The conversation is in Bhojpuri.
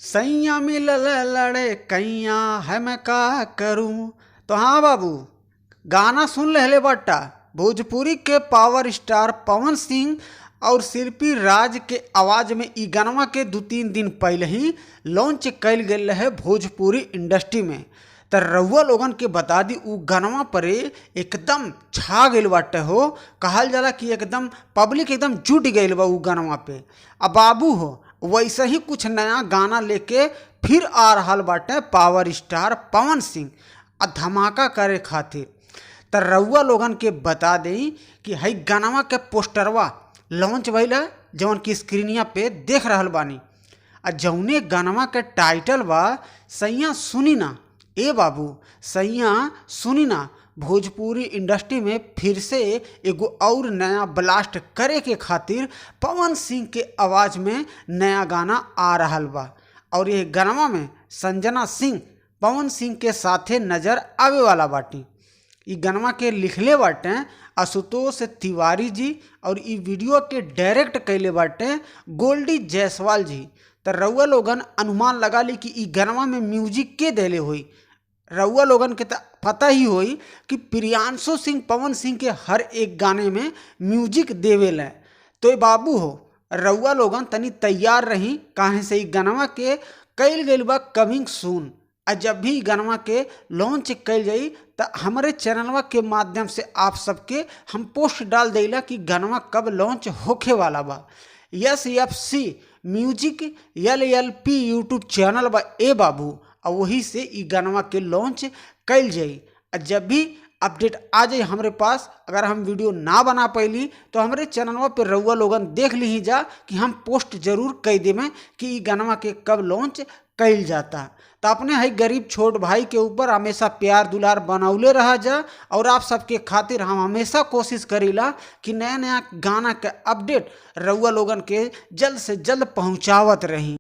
सैया मिलल लड़े कैया है मैं का करूं। तो हाँ बाबू, गाना सुन लेहले बाटा। भोजपुरी के पावर स्टार पवन सिंह और शिल्पी राज के आवाज़ में इ गानवा के 2-3 दिन पहले ही लॉन्च कइल गेल रहे भोजपुरी इंडस्ट्री में। त रउआ लोगन के बता दी उ गानवा परे एकदम छा गइल बाटे हो। कहल जाला कि एकदम पब्लिक एकदम जुट गइल बा उ गानवा पे। आ बाबू हो, वैसे ही कुछ नया गाना लेके फिर आ रहल बाटे पावर स्टार पवन सिंह आ धमाका करे खातिर। त रउआ लोगन के बता देई कि हई गानवा के पोस्टरवा लॉन्च भइल है, जौन की स्क्रीनिया पे देख रहल बानी। आ जौने गानवा के टाइटल बा सैया सुनी ना, ए बाबू सैया सुनी ना, भोजपुरी इंडस्ट्री में फिर से एगो और नया ब्लास्ट करे के खातिर पवन सिंह के आवाज़ में नया गाना आ रहल बा। और ये गानवा में संजना सिंह पवन सिंह के साथे नज़र आवे वाला बाटी। इ गानवा के लिखले बाटे आशुतोष तिवारी जी और इ वीडियो के डायरेक्ट कइले बाटे गोल्डी जायसवाल जी। त रउआ लोगन अनुमान लगा ली कि इ गानवा में म्यूजिक के देले होई। रउआ लोगन के त पता ही होई कि प्रियांशु सिंह पवन सिंह के हर एक गाने में म्यूजिक देवेला। तो बाबू हो, रउआ लोगन तनी तैयार रही, काहे से इ गानवा के कइल गइल बा कमिंग सून। आ जब भी गानवा के लॉन्च कइल जाई त हमरे चैनलवा के माध्यम से आप सबके हम पोस्ट डाल देला कि गानवा कब लॉन्च होखे वाला बा। SFC music LLP YouTube channel बा ए बाबू, आ वही से इ गानवा के लॉन्च कइल जाई। आ जब भी अपडेट आ जाई हमरे पास, अगर हम वीडियो ना बना पैली तो हमरे चैनलवा पे रउआ लोगन देख ली जा कि हम पोस्ट जरूर कई देमें कि इ गानवा के कब लॉन्च कइल जाता। तो अपने हई गरीब छोट भाई के ऊपर हमेशा प्यार दुलार बनौले रहा जा और आप सबके खातिर हम हमेशा कोशिश करीला कि नया नया गाना के अपडेट रउआ लोगन के जल्द से जल्द पहुंचावत रही।